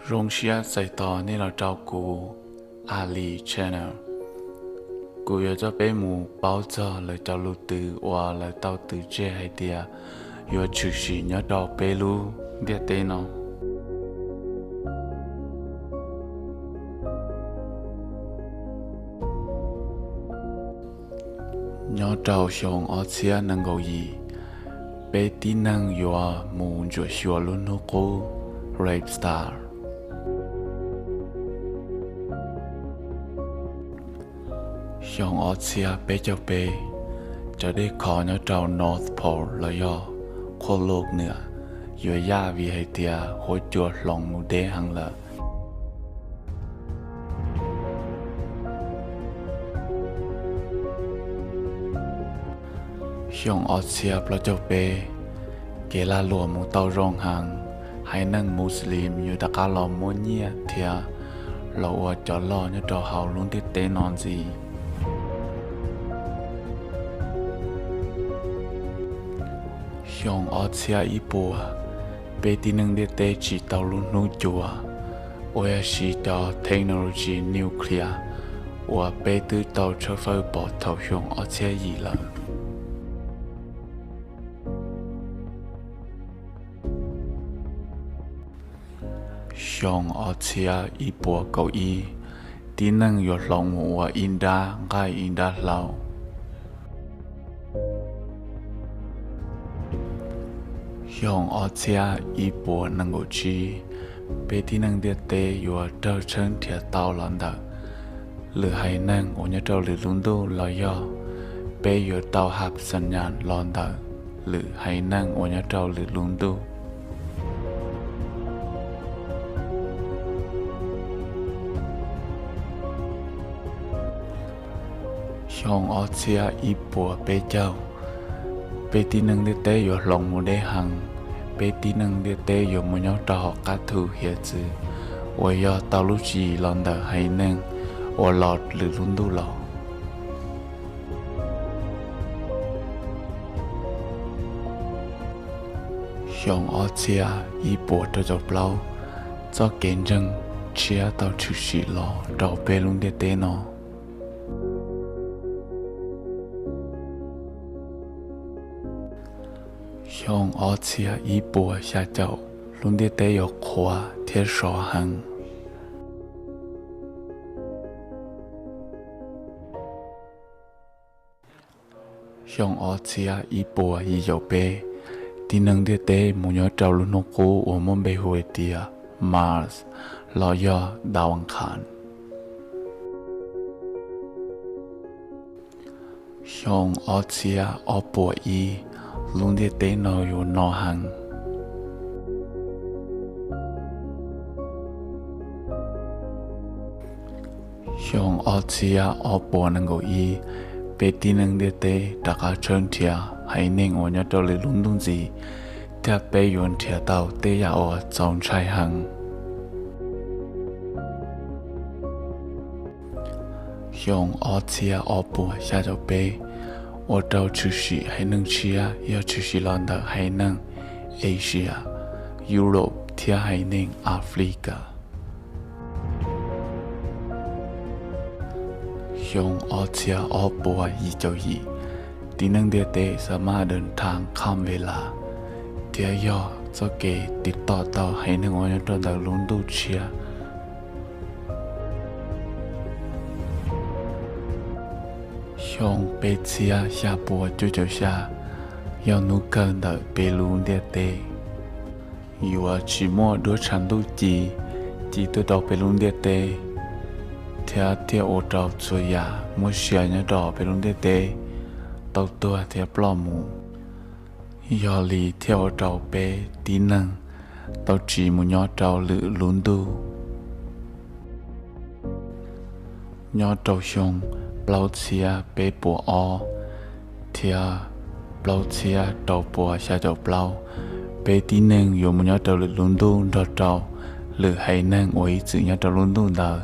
Zoo siab txais tos nej los rau kuv Ali Channel. Kuv yuav coj peb mus paub txog lawv cov lus twv uas lawv tau twv tseg hais tias yuav tshwm sim nyob rau peb lub ntiaj teb no. Nyob rau xyoo ob txhiab nees nkaum yim, peb tib neeg yuav mus ntsuam xyuas lub hnub qub Red Star. Xyoo ob txhiab peb caug peb, cov dej khov nyob rau North Pole los yog qhuab lub nwam yuav yaj vim hais tias huab cua hloov mus deb heev lawm. Xyoo ob txhiab plaub caug peb, kev lag luam mus tau zoo heev, haiv neeg Muslim yuav rov qab los muab nyiaj thiab los ua cov loj nyob rau hauv lub ntiaj teb no ntxiv. Xyoo ob txhiab ib puas, peb tib neeg ntiaj teb tsim tau lub hnub cua uas yog siv cov technology nuclear uas peb twb tau tshawb fawb pom thaum xyoo ob txhiab yim lawm. Xyoo ob txhiab ib puas kaum ib, tib neeg yuav hloov mus ua ib nrab nqaij ib nrab hlau. Xyoo ob txhiab ib puas nees nkaum tsib, peb tib neeg ntiaj teb yuav raug tshawb nrhiav tau los ntawm lwm haiv neeg uas nyob rau lwm lub ntuj los yog peb yuav tau hap xas nyas los ntawm lwm haiv neeg uas nyob rau lwm lub ntuj. Xyoo ob txhiab ib puas peb caug, peb tib neeg ntiaj teb yuav hloov mus deb heev, peb tib neeg ntiaj teb yuav mus nyob rau hauv qab thu hiav txwv uas yog tau lub tswv yim los ntawm haiv neeg uas los lwm lub ntuj los. Xyoo ob txhiab ib puas rau caum plaub, txoj kev ntseeg tshiab tau tshwm sim los rau peb lub ntiaj teb no. Xyoo ob txhiab ib puas xya caum, lub ntiaj teb yuav qhuav thiab sov heev. Xyoo ob txhiab ib puas yim caum peb, tib neeg ntiaj teb mus nyob rau lub hnub qub uas muaj npe hu hais tias Mars los yog Dav Vas Khas. Xyoo ob txhiab ob puas ib, lub ntiaj teb no yuav no heev. Xyoo ob txhiab ob puas nees nkaum ib, peb tib neeg ntiaj teb rov qab tshawb nrhiav haiv neeg uas nyob rau lwm lub ntuj ntxiv, thiab peb yuav nrhiav tau tej yam uas txaus ntshai heev. Xyoo ob txhiab ob puas xya caum peb, ua rau tshwm sim haiv neeg tshiab yog tshwm sim los ntawm haiv neeg Asia, Europe thiab haiv neeg Africa. Xyoo ob txhiab ob puas yim caum yim, tib neeg ntiaj teb xa maj dees thas kham ve las, thiab yog txoj kev tiv toj tau haiv neeg uas nyob rau ntawm lub ntuj tshiab. Xyoo peb txhiab xya puas cuaj caum xya, yog hnub kawg ntawm peb lub ntiaj teb. Yuav tsis muaj duab tshav ntuj ci, ci tuaj rau peb lub ntiaj teb, thiab thiaj ua rau txhua yam muaj sia nyob rau peb lub ntiaj teb tau tuag thiab ploj mus. Yog li thiaj ua rau peb tib neeg tau tsiv mus nyob rau lwm lub ntuj. Nyob rau xyoo plaub txhiab peb puas ob thiab plaub txhiab rau puas xya caum plaub, peb tib neeg yuav mus nyob rau lwm lub ntuj nrog rau lwm haiv neeg uas ib txwm nyob rau lub ntuj ntawd,